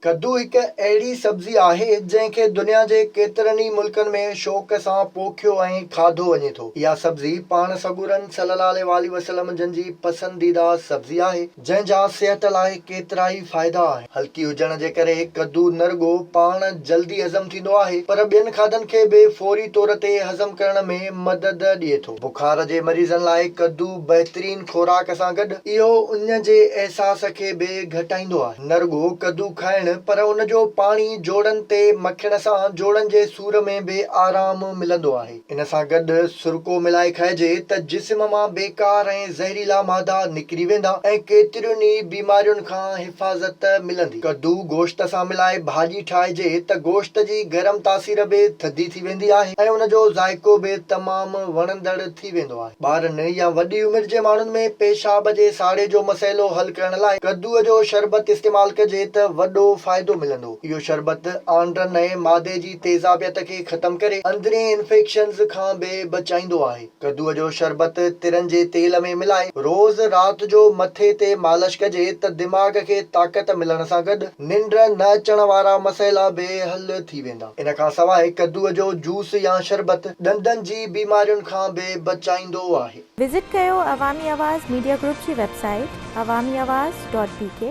ڪدو هڪ اهڙي سبزي آهي، جنهن کي دنيا جي ڪيترن ئي ملڪن ۾ شوق سان پوکيو ۽ کاڌو وڃي ٿو. اها سبزي پاڻ سڳورن صلي الله عليه واٰله وسلم جن جي پسنديده سبزي آهي، جنهن جا صحت لاء ڪيترائي فائدا آهن. هلڪي هجڻ جي ڪري ڪدو نه رڳو پاڻ جلدي هضم ٿيندو آهي، پر ٻين کاڌن کي به فوري طور تي هضم ڪرڻ ۾ مدد ڏئي ٿو. بخار جي مريضن لاء ڪدو بهترين خوراڪ سان گڏ اهو اڃ جي احساس کي به گهٽائيندو آهي. نه رڳو ڪدو کائڻ پر ان جو پاڻي جوڙن تي مکڻ سان جوڙن جي سور ۾ به آرام ملندو آهي. ان سان گڏ سرڪو ملائي کائجي ته جسم مان بيڪار ۽ زهريلا مادا نڪري ويندا ۽ ڪيترين ئي بيمارين کان حفاظت ملندي. ڪدو گوشت سان ملائي ڀاڄي ٺاهجي ته گوشت جي گرم تاثير به ٿڌي ٿي ويندي آهي ۽ ان جو ذائقو به تمام وڻندڙ ٿي ويندو آهي. ٻارن يا وڏي عمر جي ماڻهن ۾ پيشاب جي ساڙي جو مسئلو حل ڪرڻ لاء ڪدوء جو شربت استعمال ڪجي ته وڏو فائدو ملندو. اهو شربت آنڊن ۽ معدي جي تيزابيت کي ختم ڪري اندرين انفيڪشنز کان به بچائيندو آهي. ڪدوء جو شربت ترن جي تيل ۾ ملائي روز رات جو مٿي تي مالش ڪجي ته دماغ کي طاقت ملڻ سان گڏ ننڊ نه اچڻ وارا مسئلا به حل ٿي ويندا. ان کان سواء ڪدوء جو جوس يا شربت ڏندن جي بيمارين کان به بچائيندو آهي. وزٽ ڪيو عوامي آواز ميڊيا گروپ جي website Awami Awaz dot B K.